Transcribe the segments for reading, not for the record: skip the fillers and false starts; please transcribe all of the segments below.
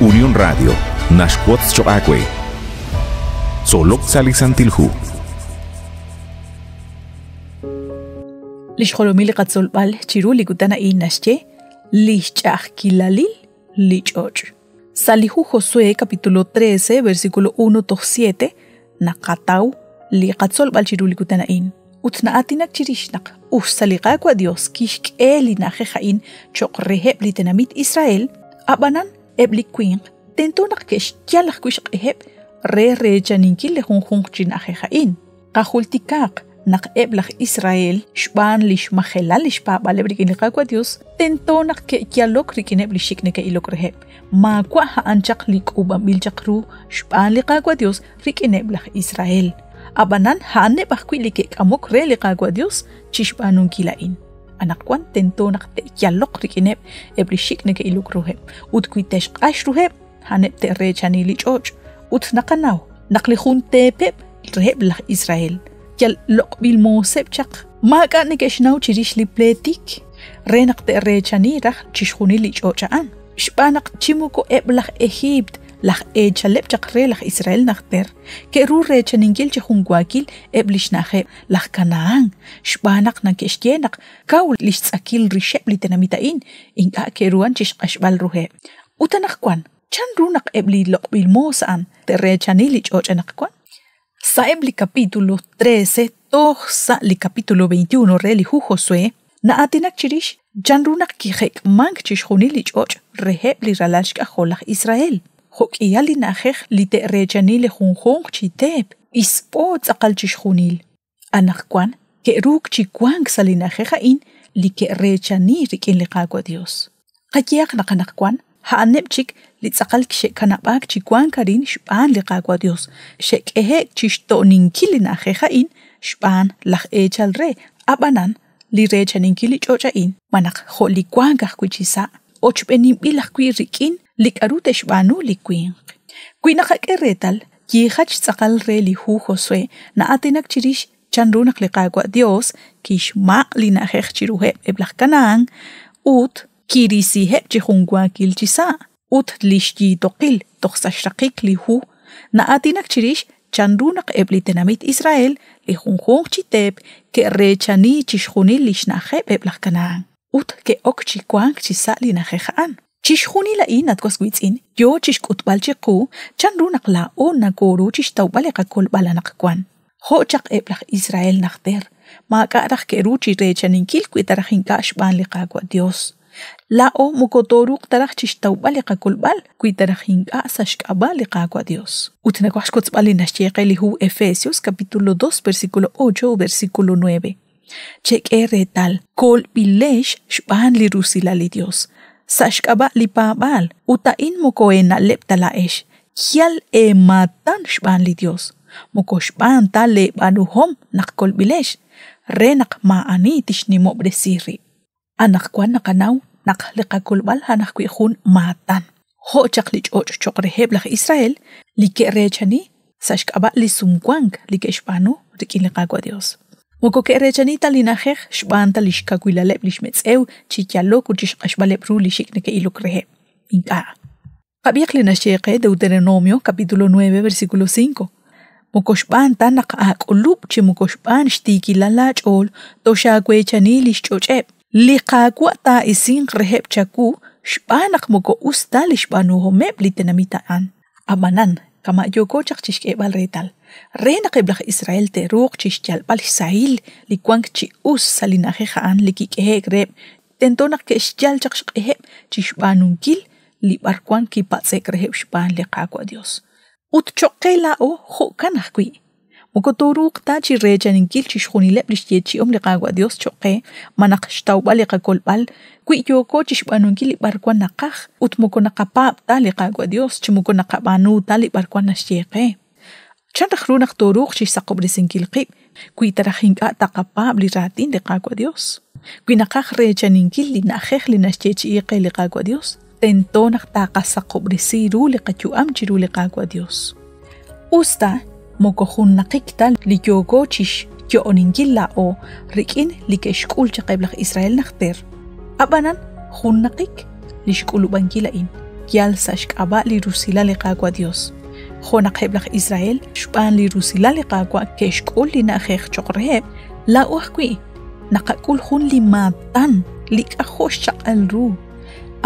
Unión Radio naxwotz choq' aawe. Tzolok sa' li Santil Hu. Li xjolomil li qatzolb'al chiru li kutan a'in naxye li xch'a'ajkilalil li ch'och'. Sa' li hu Josué capítulo 13 versículo 1 toj 7 naqataw li qatzolb'al chiru li kutan a'in. Ut na'aatinak chirix naq us sa' li Qaawa' Dios kixk'e li na'ajej a'in cho'q reheb' li tenamit Israel, ab'anan eb' li winq tento naq ke'xyal ajwi' xq'eheb' re reechaninkil li junjunq chi na'ajej a'in. Qajultikaaq naq eb' laj Israel xb'aan li xmajelal li xpaab'aaleb' rik'in li Qaawa' Dios tento naq ke'yalok rik'ineb' li xik' neke'ilok reheb'. Maawa' a'an chaq li k'uub'anb'il chaq ru xb'aan li Qaawa' Dios rik'ineb' laj Israel. Ab'anan a'aneb' ajwi' li ke'k'amok re li Qaawa' Dios chi xb'aanunkil a'in. Anaqwan tento naq te'yaloq rik'ineb' eb' li xik' neke'ilok ruheb', ut wi te'xq'ax ruheb', a'aneb' te'reechani li ch'och'. Ut naqanaw naq li jun teepeb' reheb' laj Israel yal loq'b'il mooseb' chaq, maak'a' neke'xnaw chirix li pleetik re naq te'reechani raj chixjunil li ch'och' a'an. Xb'aan naq chi moko eb' laj Ejiipt, laj eechaleb' chaq re laj Israel najter, ke'ru reechaninkil chi junwaakil eb' li xna'ajeb' laj Kanahán, xb'aan naq neke'xye naq kaw li xtz'akil rixeb' li tenamit a'in, ink'a' ke'ruhan chi xq'axb'al ruheb'. Ut anaqwan, chanru naq eb' li loq'b'il moos a'an te'reechani li ch'och' anaqwan? Sa'eb' li capítulo 13 toj sa' li capítulo 21 re li hu Josué, na'aatinak chirix chanru naq kijek'mank chixjunil li ch'och' reheb' li ralal xk'ajol laj Israel, jo'k'ihal li na'ajej li te'reechani li junjunq chi teep, b'isb'o tz'aqal chixjunil. Anaqwan ke'ruuk chi wank sa' li na'ajej a'in li ke'reechani rik'in li Qaawa' Dios. Qayehaq naq anaqwan a'aneb' chik li tz'aqal xe'kanab'aak chi wank arin xb'aan li Qaawa' Dios, xe'k'ehe'k chi xto'ninkil li na'ajej a'in xb'aan laj eechal re, ab'anan li reechaninkil li ch'och' a'in, malaj jo' li wank ajwi' chi sa', ochb'eninb'il ajwi' rik'in li k'aru te'xb'aanu li winq. Wi naqak'e reetal, yiijach tz'aqal re li hu Josué na'aatinak chirix chanru naq li Qaawa' Dios kixmaq' li na'ajej chiruheb' eb' laj Kanahán ut kirisiheb' chi junwaakil chi sa', ut li xyiitoqil toj sa' xraqik li hu na'aatinak chirix chanru naq eb' li tenamit Israel, li junjunq chi teep, ke'reechani chixjunil li xna'ajeb' eb' laj Kanahán ut ke'ok chi wank chi sa' li na'ajej a'an. Chixjunil a'in, at was wiitz'in, yoo chixk'utb'al chiqu chanru naq laa'o nakooru chixtawb'al li qakolb'al anaqwan. Jo' chaq eb' laj Israel najter, maak'a' raj ke'ru chi reechaninkil wi ta raj ink'a' xb'aan li Qaawa' Dios. Laa'o moko tooruuq ta raj chixtawb'al li qakolb'al wi ta raj ink'a' sa' xk'ab'a' li Qaawa' Dios. Ut nawaj xwotzb'al li naxye qe li hu Efesios capítulo 2 versículo 8 versículo 9. Chek'e reetal, kolb'ilex xb'aan li rusilal li Dios, sa' xk'ab'a' li paab'aal, ut a'in moko eena'leb' ta laa'ex, yal eemaatan xb'aan li Dios, moko xb'aan ta leeb'aanuhom naq kolb'ilex, re naq maa'ani tixnimob'resi rib'. Anaqwan naqanaw naq li qakolb'al a'an ajwi' jun maatan, jo' chaq li ch'och' cho'q reheb' laj Israel li ke'reechani sa' xk'ab'a' li sumwank li ke'xb'aanu rik'in li Qaawa' Dios. Moko ke'reechani ta li na'ajej xb'aan ta li xkawilaleb' li xmetz'ew chi yalok ut chi xq'axb'aleb' ru li xik' neke'ilok reheb'. Ink'a'. Qab'iiq li naxye qe Deuteronomio capítulo 9 versículo 5. Moko xb'aan ta naq aak'ulub' chi moko xb'aan xtiikilal laach'ool toxaaweechani li xch'och'eb'. Li Qaawa' taa'isinq reheb' chawu xb'aan naq moko us ta li xb'aanuhomeb' li tenamit a'an. Ab'anan, kama' yooko chaq chi xk'eeb'al reetal, re naq eb' laj Israel te'ruuq chi xyalb'al xsahil li wank chi us sa' li na'ajej a'an li kik'ehe'k reheb' tento naq ke'xyal chaq xq'eheb' chi xb'aanunkil li b'arwan kipatz'e'k reheb' xb'aan li Qaawa' Dios. Ut choq' qe laa'o jo'kan ajwi'. Moko tooruuq ta chi reechaninkil chixjunileb' lix yeechi'om li Qaawa' Dios choq' qe malaj xtawb'al li qakolb'al wi yooko chixb'aanunkil li b'arwan naqaj ut moko naqapaab' ta li Qaawa' Dios chi moko naqab'aanu ta li b'arwan naxye qe. Chan raj ru naq tooruuq chixsaqob'resinkil qib' wi ta raj ink'a' taqapaab' li raatin li Qaawa' Dios? Wi naqaj reechaninkil li na'ajej li naxyeechi'i qe li Qaawa' Dios, tento naq taqasaqob'resi ru li qayu'am chiru li Qaawa' Dios. Us ta moko junnaqik ta li yooko chixyo'oninkil laa'o rik'in li ke'xk'ul chaq eb' laj Israel najter, a'b'anan junnaqik li xk'ulub'ankil a'in. Yal sa' xk'ab'a' li rusilal li Qaawa' Dios. Jo' naq eb' laj Israel xb'aan li rusilal li Qaawa' ke'xk'ul li na'ajej cho'q reheb', laa'o ajwi' naqak'ul jun li maatan li k'ajo' xchaq'al ru.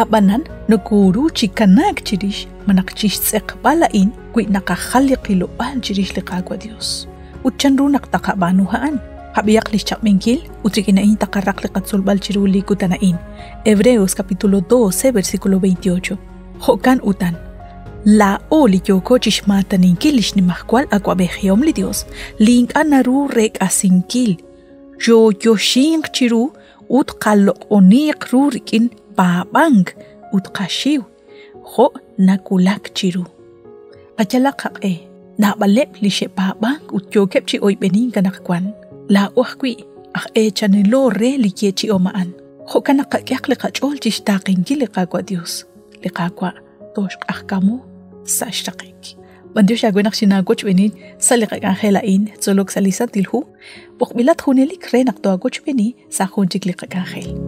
Ab'anan nokooru chi kanaak chirix malaj chi xtz'eqb'al a'in wi naqajal li qilob'aal chirix li Qaawa' Dios. Ut chanru naq taqab'aanu a'an? Qab'ihaq li xchaq'b'enkil ut rik'in a'in taqaraq li qatzolb'al chiru li kutan a'in. Hebreos capítulo 12 versículo 28. Jo'kan utan, laa'o li yooko chi xmaataninkil li xnimajwal awa'b'ejihom li Dios, li ink'a' naru reek'asinkil, yooyoxinq chiru ut qaloq'oniiq ru rik'in paab'ank ut qaxiw, jo' nawulak chiru. Qayalaq qaq'e, naab'aleb' li xe'paab'ank ut yookeb' chi oyb'enink anaqwan, laa'o ajwi' aj eechanilo re li yeechi'om a'an. Jo'kan naq qak'ehaq li qach'ool chi xtaaqenkil li Qaawa' Dios. Li Qaawa' tooxq'ajkamu sa' xraqik. B'antiox aawe naq xinaawochb'eeni sa' li qak'anjel a'in, tzolok sa' li Santil Hu, b'oqb'ilat junelik re naq toawochb'eeni sa' jun chik li qak'anjel.